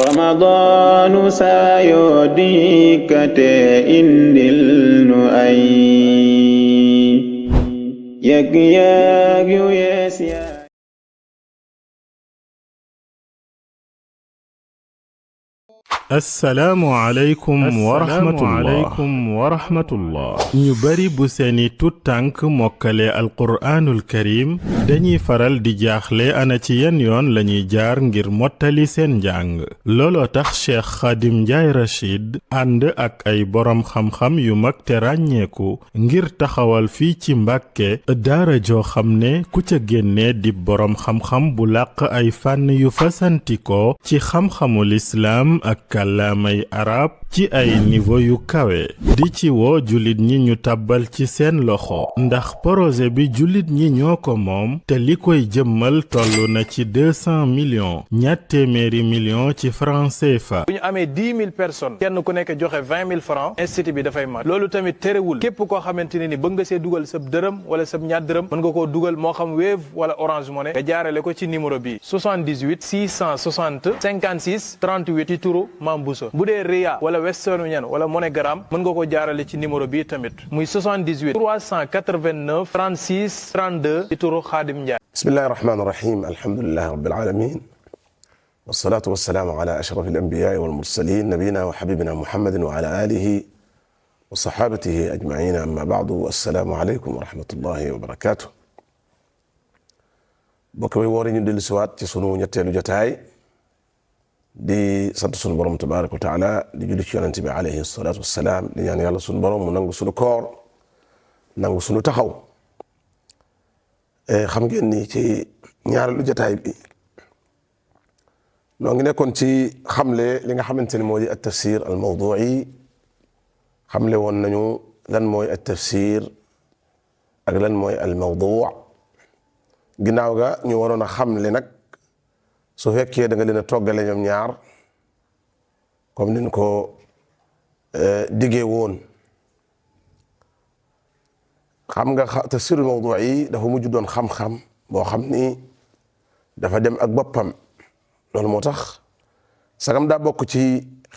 Ramadan sayo dikkate indil nu ay yëg-yëg yu yees ya. assalaamu aleykum wa rahmatullah ñu bari bu seeni tut tànk mokkale alquraanul karim dañuy faral di jaaxle ana ci yan yoon lañuy jaar ngir mottali seen njàng looloo tax Cheikh Khadim Ndiaye Rachid ànd ak ay boroom xam-xam yu mag te ràññeeku ngir taxawal fii ci Mbàkke daara joo xam ne ku ca génne di boroom xam-xam bu làq ay fànn yu fasantikoo ci xam-xamul islaam ak kàllaamay arab ci ay niveau yu kawe di ci woo jullit ñi ñu tàbbal ci seen loxo ndax projet bi jullit ñi ñoo ko moom te li koy jëmmal toll na ci 200 millions ñatt téeméeri millions ci francs CFA. bu ñu amee 10 000 personnes kenn ku nekk joxe 20 000 francs institut bi dafay mat loolu tamit terewul képp koo xamante ne ni bëgg nga see dugal sab dërëm wala sab ñaar dërëm mën nga koo dugal moo xam Wave wala Orange Money nga jaarale ko ci numéro bi 78 660 56 38 ci turu Mame Bousso bu dee Ria wala Western Union wala MoneyGram mën nga ko jaarale ci numéro bi tamit muy 78 389 36 32 ci turu Khadim Ndiaye. bismillahi rahmaani rahim alhamdulillahi rabbil alamin wassalatu wassalamu ala ashrafil anbiya'i wal mursalin nabiyina wa habibina muhammadin wa ala alihi wa sahabatihi ajma'in amma ba'du assalamu alaykum wa rahmatullahi wa barakatuh. bokk mi woori ñu dellu siwaat ci sunu ñetteelu jotaay di sant sunu borom tabaraka wa taala di julli ci yonente bi alayhi salatu wassalaam di ñaan yàlla sunu borom mu nangu sunu koor nangu sunu taxaw. xam ngeen ni ci ñaareelu jotaay bi noo ngi nekkoon ci xamle li nga xamante ni moo di at-tafsir al-mawdu'i xamle woon nañu lan mooy at-tafsir ak lan mooy al-mawdu' ginnaaw ga ñu waroon a xamle nag su fekkee da nga leen a toggale ñoom ñaar comme niñ ko diggee woon xam nga tafsirul mawdu'i dafa mujj doon xam-xam boo xam ni dafa dem ak boppam loolu moo tax sagam daa bokk ci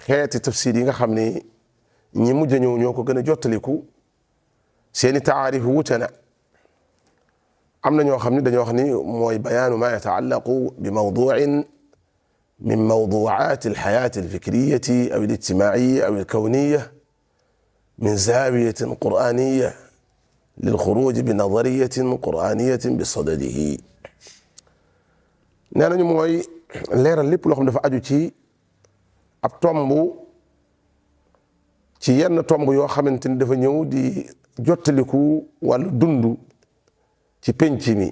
xeeti tafsir yi nga xam ni ñi mujj a ñëw ñoo ko gën a jottaliku seeni taarif wuute na am na ñoo xam ni dañoo wax ni mooy bayaanu ma yataallaqu bi mawdu'in min mawdu'at alxayat alfikriyati aw alijtimaiya aw alkawniyya min zawiyatin qur'aniyya lilxuruj bi nadariyatin qur'aniyatin bi sadadihi nee nañu mooy leeral lépp loo xam dafa aju ci ab tomb ci yenn tomb yoo xamante ni dafa ñëw di jottaliku wàllu dund ci penc mi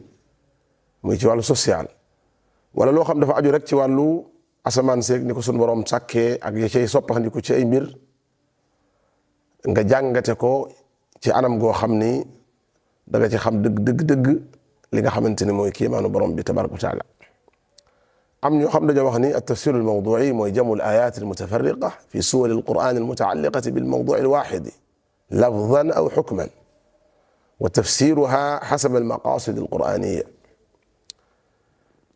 muy ci wàllu social wala loo xam dafa aju rek ci wàllu asamaan seeg ni ko sunu borom sàkkee ak ya cay soppaxndiku ci ay mbir nga jàngate ko ci anam goo xam ni da nga ci xam dëgg li nga xamante ni mooy kéemaanu borom bi tabaraka wa taala am ñoo xam dañoo wax ni at-tafsir al-mawdu'i mooy jamu al-ayat al-mutafarriqa fi suwar al-Qur'an al-muta'alliqati bil-mawdu' al-wahid lafzan aw hukman wa tafsiruha hasab al-maqasid al-qur'aniyya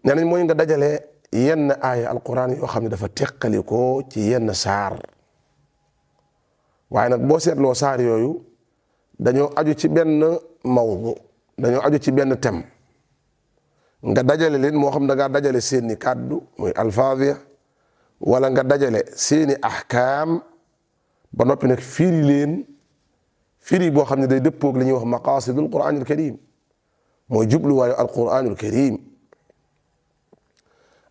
nee nañ mooy nga dajale yenn aaya al-Qur'an yoo xam ne dafa teqalikoo ci yenn saar waaye nag boo seetloo saar yooyu dañoo aju ci benn mawdu dañoo aju ci benn thème nga dajale leen moo xam da ngaa dajale seeni kàddu muy alfaadhiya wala nga dajale seeni ahkaam ba noppi nag firi leen firi boo xam ne day dëppoog li ñuy wax maqasidul qur'anil karim mooy jubluwaayu alqur'anul karim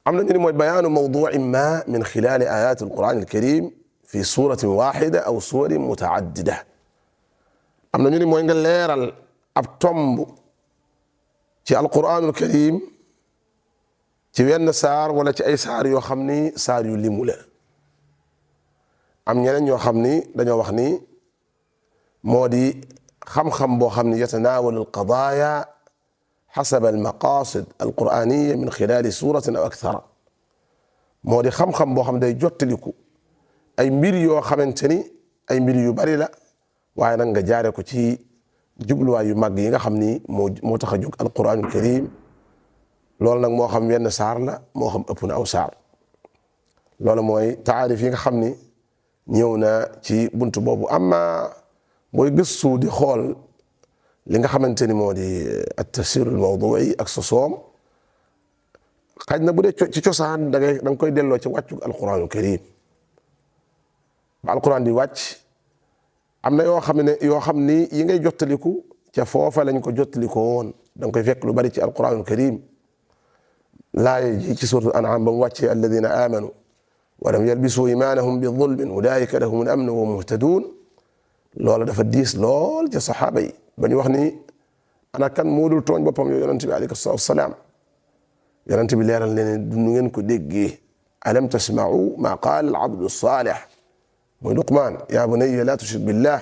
am na ñu ne mooy bayaanu mawdu'in ma min xilaali ayati alqur'anil karim fi suratin waxida aw suwarin mutaaddida am na ñu ne mooy nga leeral ab tomb ci alqur'anul karim ci wenn saar wala ci ay saar yoo xam ni saar yu limu la am ñeneen ñoo xam ni dañoo wax ni moo di xam-xam boo xam ni yatanaawalu alqadaaya xasaba almaqasid alqur'aniyya min xilaali suratin aw akthara moo di xam-xam boo xam day jottaliku ay mbir yoo xamante ni ay mbir yu bari la waaye nag nga jaare ko ci jubluwaay yu mag yi nga xam ni moo tax a jóg alqur'anul karim loolu nag moo xam wenn saar la moo xam ëpp na aw saar loolu mooy taarif yi nga xam ni ñëw na ci buntu boobu. amma booy gëstu di xool li nga xamante ni moo di at-tafsir al-mawdu'i ak sosoom, xaj na bu dee ci cosaan da nga koy delloo ci wàccu alquranul karim. ba alquran di wàcc am na yoo xam ni yi ngay jottaliku ca foofa lañ ko jottalikoo woon, da nga koy fekk lu bari ci alquranul karim. laaya ji ci suratul an'am ba mu wàccee alladina amanu wa lam yalbisu imanahum bi zulmin ulaika lahum al amnu wa muhtadun, loola dafa diis lool ca saxaaba yi ba ñu wax ni ana kan moo dul tooñ boppam yow yonent bi alayhi salaatu wasalaam. yonent bi leeral leen du ngeen ko déggee, alam tasma'u ma qaala al abdu salih mooy Luqmaan yaa bunayya laa tushrik billah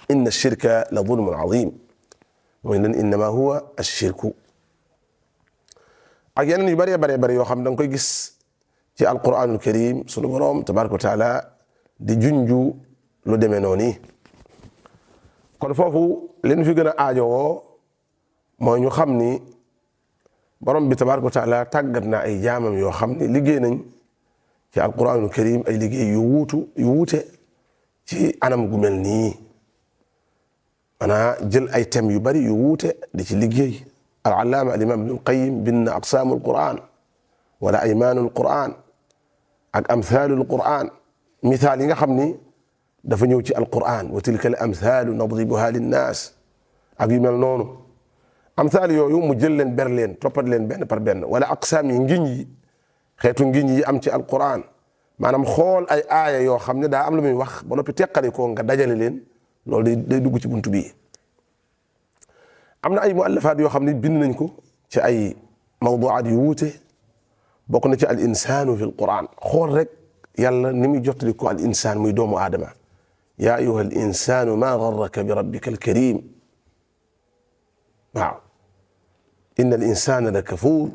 inna ash-shirka la zulmun azim, mooy leen innama huwa ash-shirku. ak yeneen yu bëree bëree bëri yoo xam da nga koy gis ci alquranul karim, sunu borom tabaraka wa taala di junju lu demee noonu. kon foofu li ñu fi gën a aajowoo mooy ñu xam ni borom bi tabaraka wa taala tàggat na ay jaamam yoo xam ni liggéey nañ ci alquranul karim ay liggéey yu wuute ci anam gu mel nii. maanaam jël ay thèmes yu bari yu wuute di ci liggéey. al-allaama al-imaam ibnul qayyim bind na aqsaamul qur'aan wala aymaanul qur'aan ak amthaalul qur'aan, misaal yi nga xam ni dafa ñëw ci alqur'aan. wa tilka al-amthaalu nadribuhaa linnaas ak yu mel noonu. amthaal yooyu mu jël leen ber leen toppat leen benn par benn. wala aqsaam yi ngiñ yi, xeetu ngiñ yi am ci alqur'aan, maanaam xool ay aaya yoo xam ne daa am lu muy wax ba noppi teqali ko nga dajale leen, loolu day dugg ci buntu bii. am na ay muallafaat yoo xam ne bind nañ ko ci ay mawduaat yu wuute, bokk na ci al insaanu fi l quran. xool rek yàlla ni muy jottali ko al insaan muy doomu aadama. yaa ayuha al insaanu maa garraka bi rabbika al karim. waaw inna al insaana la kafuur.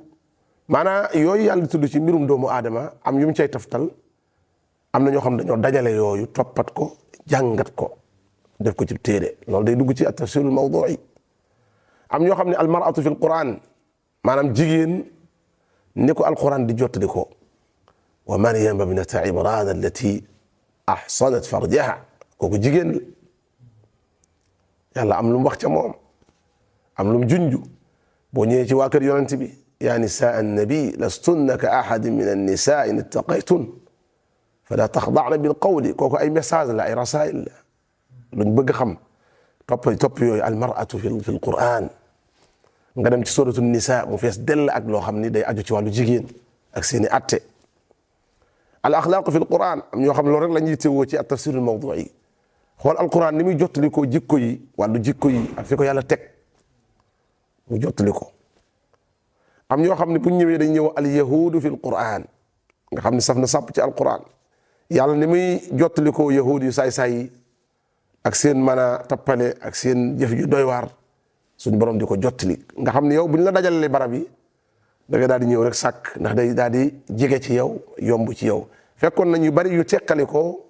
maanaam yooyu yàlla tudd ci mbirum doomu aadama am yu mu cay taftal. am na ñoo xam dañoo dajale yooyu toppat ko jàngat ko def ko ci téere, loolu day dugg ci at tafsirul mawdu'i. am ñoo xam ne almaratu fi l quran, maanaam jigéen ni ko alquran di jottali ko. wa maryama ibnata imran allati ahsanat farjaha, kooku jigéen la. yàlla am lu mu wax ca moom, am lu mu junju. boo ñëwee ci waa kër yonent bi, yaa nisaa annabi lastunna ka ahadin min annisaa in ittaqaytun fala taxda'na bil qawli, kooku ay message la, ay rasail la, luñ bëgg xam. topp yooyu almaratu fi l quran. nga dem ci suratu nisa mu fees dell ak loo xam ni day aju ci wàllu jigéen ak seeni atte. al axlaaqu fi l quran, am ñoo xam loolu rek la ñuy teewoo ci at tafsir al mawdu'i. xool alquran ni muy jottali ko jikko yi, wàllu jikko yi ak fi ko yàlla teg mu jottali ko. am ñoo xam ne bu ñu ñëwee dañ ñëw al yahudu fi l quran, nga xam ne saf na sàpp ci alquran. yàlla ni muy jottali ko yahud yu saay-saay yi ak seen mën a tappale ak seen jëf yu doy waar, suñ borom di ko jottali. nga xam ne yow bu ñu la dajalalee barab yi da ngay daal di ñëw rek sàkk, ndax day daal di jege ci yow, yomb ci yow. fekkoon nañ yu bari yu teqali ko,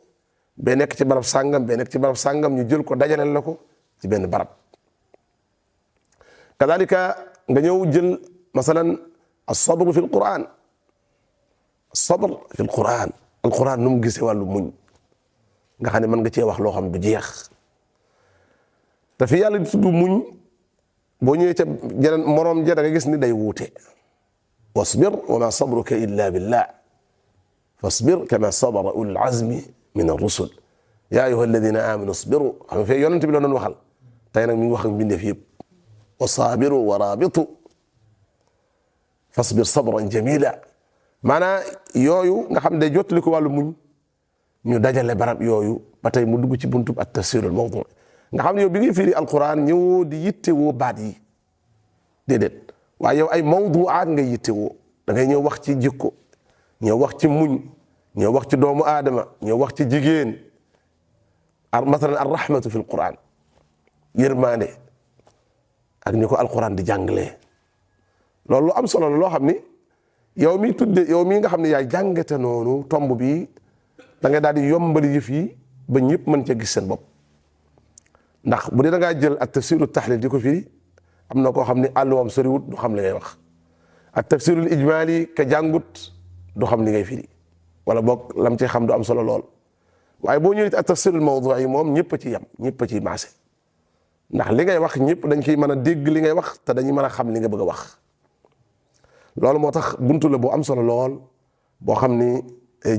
ba nekk ci barab sàngam ba nekk ci barab sàngam, ñu jël ko dajaleel la ko ci benn barab. kadalika nga ñëw jël masalan as-sabr fi al-Qur'an. as-sabr fi al-Qur'an, al-Qur'an nu mu gisee wàllu muñ, nga xam ne mën nga cee wax loo xam du jeex. te fi yàlla di tudd muñ, boo ñëwee ca jeneen moroom ja da nga gis ni day wuute. wasbir wa ma sabruka illa billah fasbir kama sabara ulul azmi min ar-rusul ya ayyuha alladina amanu isbiru. xam nga fee yonent bi la doon waxal, tey nag mi ngi wax ak mbindeef yëpp. wa saabiru wa raabitu fasbir sabran jamila. maanaam yooyu nga xam ne day jottali ko wàllu muñ, ñu dajale barab yooyu ba tey mu dugg ci buntu at tafsirul mawdu'. nga xam ne yow bi ngay firi alquran ñëwoo di yittewoo baat yi déedéet, waaye yow ay mawduaat nga yittewoo. da ngay ñëw wax ci jikko, ñëw wax ci muñ, ñëw wax ci doomu aadama, ñëw wax ci jigéen. masalan ar-rahmatu fi alquran, yërmaande ak ni ko alquran di jàngalee. loolu lu am solo la loo xam ni yow mi tudde, yow mii nga xam ne yaay jàngate noonu tomb bi, da ngay daal di yombali yëf yi ba ñëpp mën ca gis seen bopp. ndax bu dee da ngaa jël ak tafsiru tahlil di ko firi, am na koo xam ne àlluwam soriwut du xam li ngay wax. ak tafsirul ijmali ka jàngut du xam li ngay firi. wala boog lam ci xam du am solo lool waaye boo ñëwee ak tafsirul mawdu'i moom ñëpp a ci yem ñëpp a ciy maase ndax li ngay wax ñëpp dañ ciy mën a dégg li ngay wax te dañuy mën a xam li nga bëgg a wax loolu moo tax buntu la boo am solo lool boo xam ni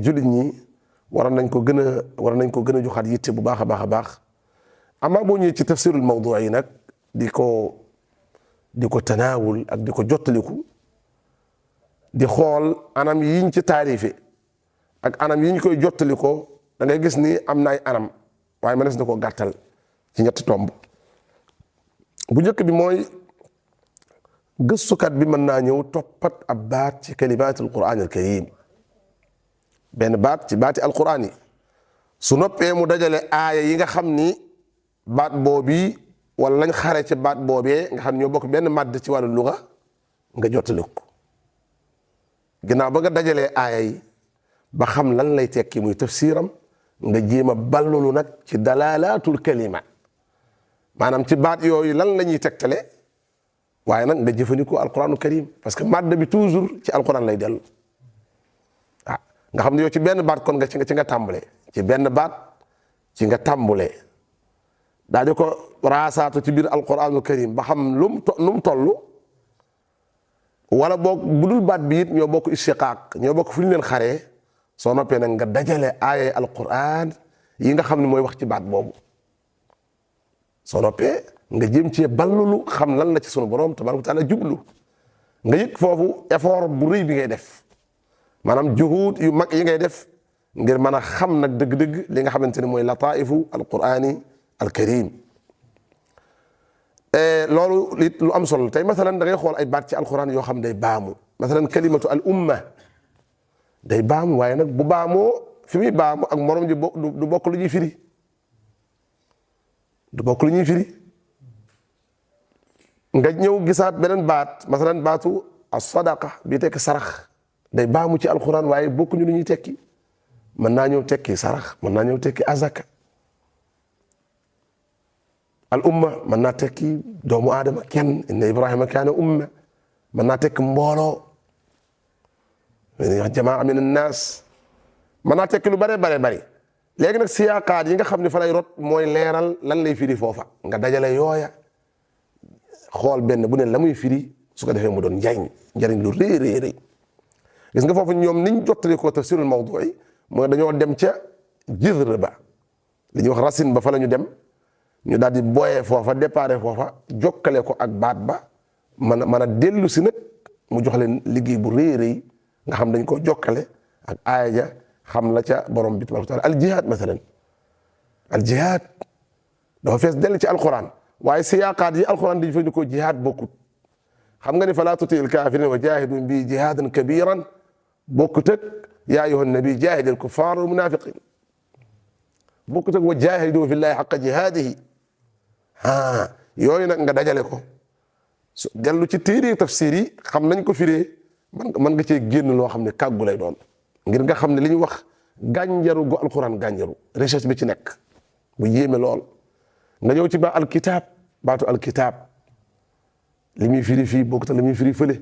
jullit ñi war nañ ko gën a joxaat yitte bu baax a baax a baax amaa boo ñëwee ci tafsirul mawdu'i nag di ko tanaawul ak di ko jottaliku di xool anam yiñ ci taarife ak anam yiñ koy jottalikoo da ngay gis ni am na ay anam waaye mënees na koo gàttal ci ñetti tomb bu njëkk bi mooy gëstukat bi mën naa ñëw toppat ab baat ci kalimaatul quraan al karim benn baat ci baati alquraan yi su noppee mu dajale aaya yi nga xam ni baat boobi wala lañ xare ci baat boobee nga xam ñoo bokk benn màdd ci wàllu luga nga jottali ko ginnaaw ba nga dajalee aaya yi ba xam lan lay tekki muy tafsiram nga jéem a ballulu nag ci dalalaatul kalima maanaam ci baat yooyu lan la ñuy tegtale waaye nag nga jëfandikoo alquraanu karim parce que màdd bi toujours ci alquran lay dellu ah nga xam ne yow ci benn baat kon ci nga tàmbalee ci benn baat ci nga tàmbalee daa di ko raasaatu ci biir alquraanul karim ba xam lu mu toll wala boog bu dul baat bi it ñoo bokk istiqaaq ñoo bokk fu ñu leen xaree soo noppee nag nga dajale aaya alquran yi nga xam ne mooy wax ci baat boobu soo noppee nga jëm cee ballulu xam lan la ci sunu borom tabaaraka wa taala jublu nga yëg foofu effort bu rëy bi ngay def maanaam juhud yu mag yi ngay def ngir mën a xam nag dëgg-dëgg li nga xamante ne mooy lataifu alqurani alkarim loolu it lu am solo tey masalan da ngay xool ay baat ci alquran yoo xam day baamu masalan kalimatu al umma day baamu waaye nag bu baamoo fi muy baamu ak morom ji du bokk lu ñuy firi du bokk lu ñuy firi nga ñëw gisaat beneen baat masalan baatu as-sadaqa bi tekki sarax day baamu ci alquran waaye bokkuñu lu ñuy tekki mën naa ñëw tekki sarax mën naa ñëw tekki azaka al umma mën naa tekki doomu aadama kenn inna ibrahima kaana umma mën naa tekki mbooloo jamaa min annaas mën naa tekki lu bare léegi nag siyaaqaat yi nga xam ne fa lay rot mooy leeral lan lay firi foofa nga dajale yooya xool benn bu ne la muy firi su ko defee mu doon njariñ lu rëy gis nga foofu ñoom niñ jottali ko tafsirul mawdu'i mooy dañoo dem ca jizr ba li ñuy wax racine ba fa la ñu dem ñu daal di boyee foofa déparé foofa jokkale ko ak baat ba mën a dellu si nag mu jox leen liggéey bu rëy nga xam dañ ko jokkale ak aaya ja xam la ca borom bi tabaaraka wa taala al jihad masalan al jihad dafa fees dell ci alquran waaye siyaaqaat yi alquran di jëfandikoo jihad bokkut xam nga ni falaa tuti'il kaafiriina wa jaahidhum bi jihaadan kabiiran bokkut ak yaa ayyuhan nabi jaahidil kuffaara wal munaafiqiin bokkut ak wa jaahidu fillaahi haqqa jihaadihi yooyu nag nga dajale ko su dellu ci téere tafsir yi xam nañ ko firee mën nga cee génn loo xam ne kàggu lay doon ngir nga xam ne li ñuy wax gànjaru gu alquran gànjaru recherche bi ci nekk bu yéeme lool nga ñëw ci ba alkitab baatu alkitab li muy firi fii bokkut ak li muy firi fële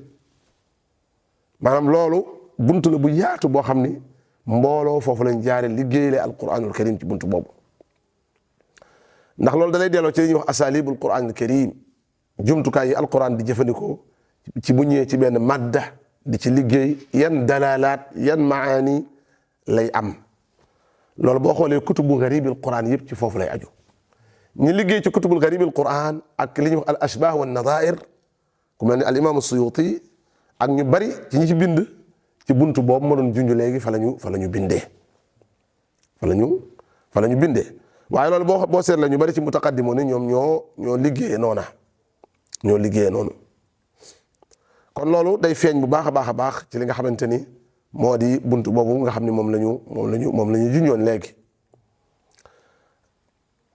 maanaam loolu buntu la bu yaatu boo xam ni mbooloo foofu lañ jaare liggéeyale alquranul karim ci buntu boobu ndax loolu da lay delloo ci li ñuy wax asalibul quranul karim jumtukaay yi alquran di jëfandikoo ci bu ñëwee ci benn madda di ci liggéey yan dalalaat yan maani lay am loolu boo xoolee kutubu garibil quran yëpp ci foofu lay aju ñi liggéey ci kutubul garibil quran ak li ñuy wax al ashbah wa nadair ku mel ni al imam suyuti ak ñu bari ci ñi ci bind ci buntu boobu ma doon junj léegi fa la ñu bindee waaye loolu boo seet la ñu bari ci mutaqaddimoon ni ñoom ñoo liggéeyee noonu kon loolu day feeñ bu baax a baax ci li nga xamante ni moo di buntu boobu nga xam ni moom la ñu junjoon léegi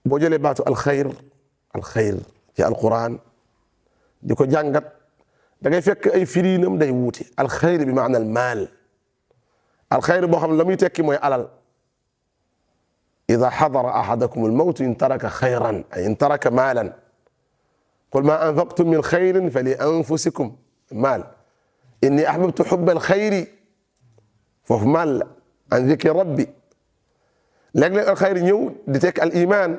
boo jëlee baatu alxayr ci alquran di ko jàngat da ngay fekk ay firiinam day wuute alxayr bi maana al maal alxayr boo xam ne la muy tekki mooy alal ida xadara ahadakum almawtu in taraka xayran ay in taraka maalan qul ma anfaqtum min xayrin fa li anfusikum maal inni ahbabtu xubba alxayri foofu maal la an dikri rabbi léeg-léeg alxayr ñëw di tekk al iman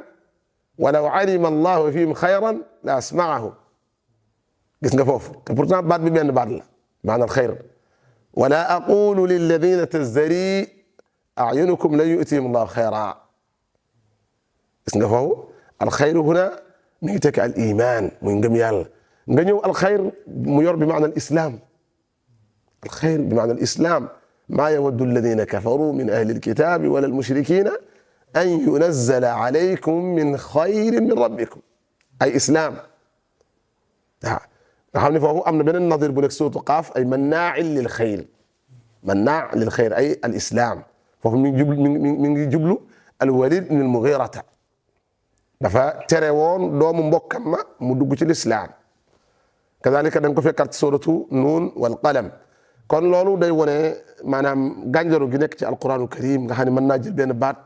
walaw alima allahu fihim xayran la asmaahum gis nga foofu te pourtant baat bi benn baat la maana alxayr wala aqulu lilladina tazdari ayunukum lan yutihim allahu xayra gis nga foofu alxayr huna mi ngi tekk al iman muy ngëm yàlla nga ñëw alxayr mu yor bi maana al islam alxayr bi maana al islam maa yawaddu alladina kafaru min ahli alkitabi wala almushrikina an yunazzala alaykum min xayrin min rabbikum ay islam waaw nga xam ne foofu am na beneen nadir bu nekk suuratu Qaaf ay mannaain lil xayr mannaa lil xayr ay al islam foofu mi ngi jublu mi ngi jublu al Walid ibn al Mughirata dafa tere woon doomu mbokkam ma mu dugg ci lislaam kadalika da nga ko fekkaat ci suuratu Nuun wal qalam kon loolu day wone maanaam gànjaru gi nekk ci alquraanul karim nga xam ne mën naa jël benn baat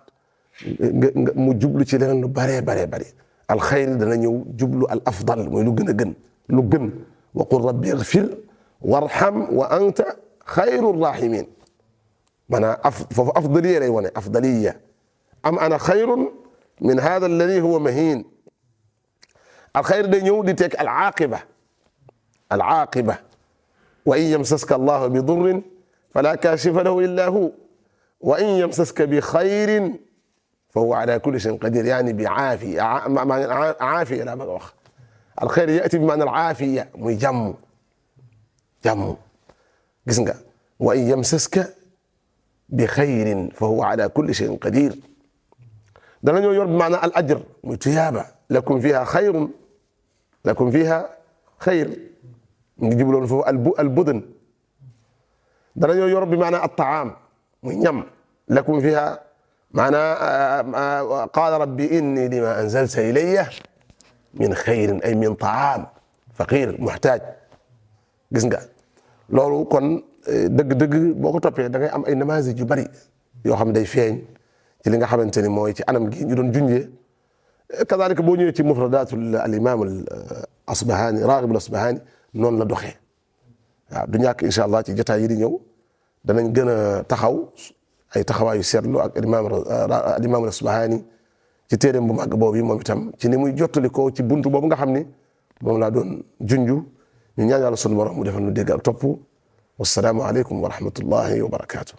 mu jublu ci leneen lu baree baree bari alxayr dana ñëw jublu al afdal mooy lu gën a gën lu gën wa qul rabbi ighfir warham wa anta xayru rahimin maanaam foofu afdaliya lay wone afdaliya am ana xayrun min hada alladi huwa mahin alxayr day ñëw di tekk al aaqiba wa in yamsaska allahu bi durrin fala kashifa lahu illa hu wa in yamsaska bi xayrin fa huwa ala kulli shay'in qadir yaani bi aafiya laa bëgg a wax alxayr yati bi maana alaafiya muy jàmm gis nga wa in yamsaska bi xayrin fa huwa ala kulli shay'in qadir dana ñoo yor bi maana al ajr muy tuyaaba lakum fiha xayr ngi jubloon foofu al budn dana ñoo yor bi maana at taam muy ñam lakum fiha maana qaala rabbi inni lima anzalta ilayya min xayrin ay min taam faqir muhtaaj gis nga loolu kon dëgg-dëgg boo ko toppee da ngay am ay namaazij yu bari yoo xam day feeñ ci li nga xamante ni mooy ci anam gi ñu doon junjee kadaalika boo ñëwee ci mufradatul al imam al asbahani raghib al asbahani noonu la doxee waaw du ñàkk incha allah ci jotaay yi di ñëw danañ gën a taxaw ay taxawaayu seetlu ak al imam al asbahani ci téeréem bu màgg boobu moom itam ci ni muy jottali ko ci buntu boobu nga xam ni moom laa doon junju ñu ñaan yàlla sunu borom mu defal nu dégg ak topp wassalaamu aleykum wa rahmatullahi wa barakaatu.